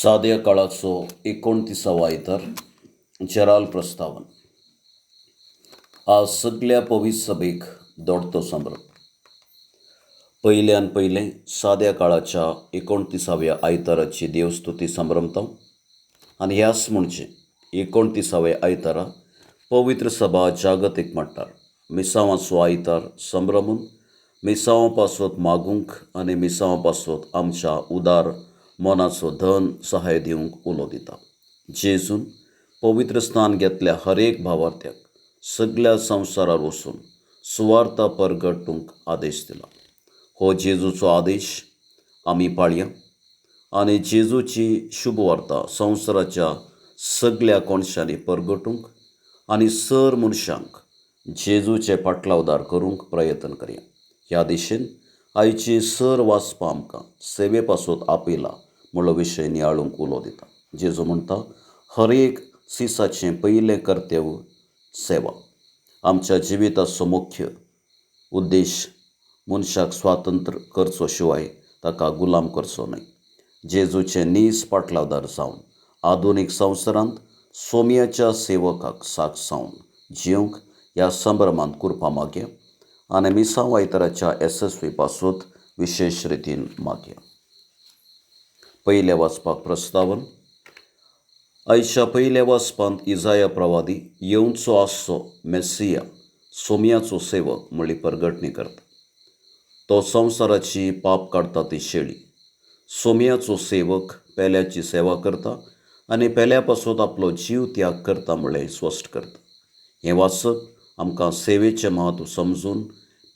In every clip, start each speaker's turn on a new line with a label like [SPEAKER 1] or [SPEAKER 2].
[SPEAKER 1] साद्या काळाचो 29वो आयतार, जेराल प्रस्तावन. आज सगल्या पवित्र सभेक दोडतो संभ्रम. पयल्यान पयलें साद्या काळाच्या 29व्या आयताराची देवस्तुती संभ्रमता आनी ह्याच म्हणचे 29व्या आयतारा पवित्र सभा जागतीक म्हणटार मिसांवाचो आयतार संभ्रमून मिसांवा पासत मागूंक आनी मिसांवा पासत आमच्या उदार मनाचो धन सहाय दिवंक उलो दिता. जेजून पवित्र स्थान घेतल्या हरेक भावार्थ्याक सगल्या संवसारार वचून सुवार्ता परगटूंक आदेश दिला. हो जेजूचो आदेश आमी पाळया आनी जेजूची शुभवार्ता संवसाराच्या सगल्या कोनशांनी परगटूंक आनी सर मनशांक जेजूचे पाटलावदार करूंक प्रयत्न करया. ह्या दिशेन आयची सर वाचपा आमकां सेवे पासत आपयला म्हणलो विशय नियाळूंक उलो दिता. जेजू म्हणटा, हर एक सिसाचें पयलें कर्तव्य सेवा. आमच्या जिविताचो मुख्य उद्देश मनशाक स्वातंत्र्य करचो शिवाय ताका गुलाम करचो न्हय. जेजूचे नीज पाटलावदार जावन आधुनीक संवसारांत सोम्याच्या सेवकाक साक जावन जिवंक ह्या संभ्रमांत कुरपा मागया आनी मिसांव आयताराच्या येसस्वी पासत विशेश रितीन मागया. पयल्या वाचपाक प्रस्तावन. आयच्या पयल्या वाचपांत इजाया प्रवादी येवचो आसचो मेसिया सोम्याचो सेवक म्हणली परगटणी करता. तो संवसाराची पाप काडटा ती शेळी. सोम्याचो सेवक पेल्याची सेवा करता आनी पेल्या पासत आपलो जीव त्याग करता म्हणलें स्पश्ट करता. हें वाचप आमकां सेवेचें म्हत्व समजून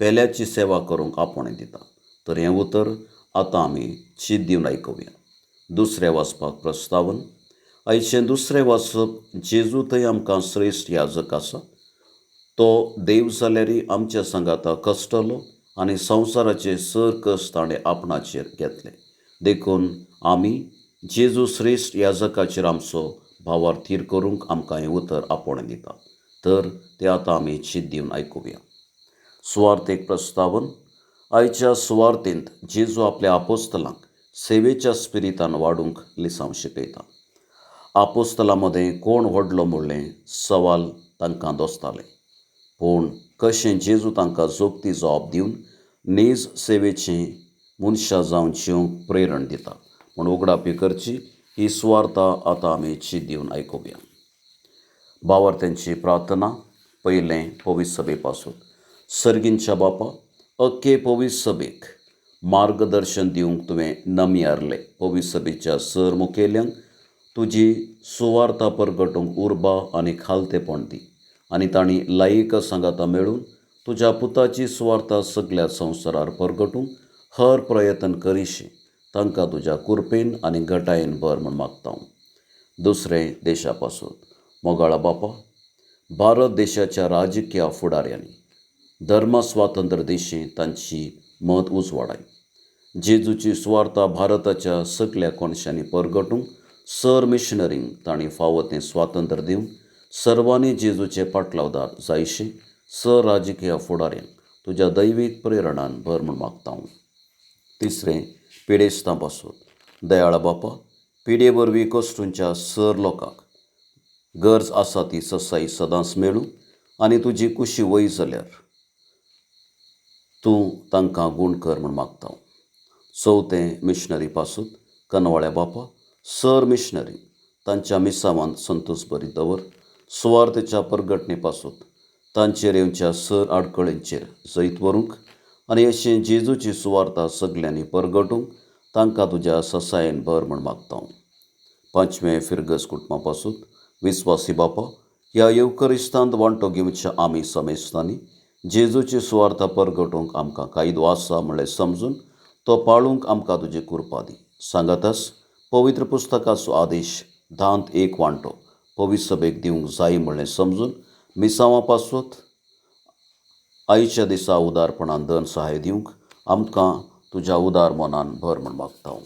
[SPEAKER 1] पेल्याची सेवा करूंक आपोवणें दिता. तर हें उतर आतां आमी चीत दिवन आयकुया. दुसऱ्या वाचपाक प्रस्तावन. आयचें दुसरें वाचप जेजू थंय आमकां श्रेश्ठ याजक आसा. तो देव जाल्यारय आमच्या सांगाता कश्टलो आनी संवसाराचे सर कश्ट ताणें आपणाचेर घेतले. देखून आमी जेजू श्रेश्ठ याजकाचेर आमचो भावार थीर करूंक आमकां हें उतर आपोवणें दिता. तर तें आतां आमी चीत दिवन आयकुया. सुवार्थेक प्रस्तावन. आयच्या सुवार्थेंत जेजू आपल्या आपोस्तलांक सेवेच्या स्पिरितान वाडूंक लिसांव शिकयता. आपोस्तलां मदें कोण व्हडलो म्हणलें सवाल तांकां दोसतालें, पूण कशें जेजू तांकां जोगती जबाब दिवन नीज सेवेचें मनशां जावन जिवंक प्रेरण दिता म्हूण उगडापी करची ही सुवार्ता आतां आमी चीत दिवन आयकुया. भावार्थ्यांची प्रार्थना. पयलें पवित्र सभे पासून. सर्गींच्या बापा, अख्खे पवित्र सभेक मार्गदर्शन दिवंक तुवें नमयारलें. पवित्र सभेच्या सर मुखेल्यांक तुजी सुवार्ता परगटूंक उर्बा आनी खालतेपण दी आनी तांणी लायक सांगाता मेळून तुज्या पुताची सुवार्ता सगल्या संवसारार परगटूंक हर प्रयत्न करिशी. तांकां तुज्या कुरपेन आनी घटायेन भर म्हूण मागता. दुसरें देशा पासून. मोगाळा बापा, भारत देशाच्या राजकीय फुडाऱ्यांनी धर्म स्वातंत्र्य देशी तांची मत उजवाडाय. जेजूची सुवार्ता भारताच्या सगल्या कोनशांनी परगटूंक सर मिशनरींक तांणी फावो तें स्वातंत्र्य दिवन सर्वांनी जेजूचे पाटलावदार जायशे सर राजकीय फुडाऱ्यांक तुज्या दैवीक प्रेरणान भर म्हूण मागता. तिसरें पिडेस्तां पासून. दयाळा बापा, पिडे वरवीं कश्टूंच्या सर लोकांक गरज आसा ती ससाई सदांच मेळूं आनी तुजी कुशी वय जाल्यार तूं तांकां गूण कर म्हूण मागता. चवथें मिशनरी पासून. कनवाळ्या बापा, सर मिशनरी तांच्या मिसावांत संतोस बरी दवर. सुवार्थेच्या परगटणे पासून तांचेर येवच्या सर आडखळींचेर जैत व्हरूंक आनी अशें जेजूची सुवार्ता सगल्यांनी परगटूंक तांकां तुज्या ससायेन भर म्हूण मागता. पांचवें फिरगज कुटुंबा पासून. विस्वासी बापा, ह्या येवकरिस्तांत वांटो घेवच्या आमी समेस्तांनी जेजूची सुवार्ता परगटूंक आमकां कायदो आसा म्हणलें समजून तो पाळूंक आमकां तुजी कुरपा दी. सांगाताच पवित्र पुस्तकाचो आदेश 10 1 वांटो पवित्र सभेक दिवंक जाय म्हणलें समजून मिसांवा पासत आयच्या दिसा उदारपणान धन सहाय दिवंक आमकां तुज्या उदार मनान भर म्हूण मागता.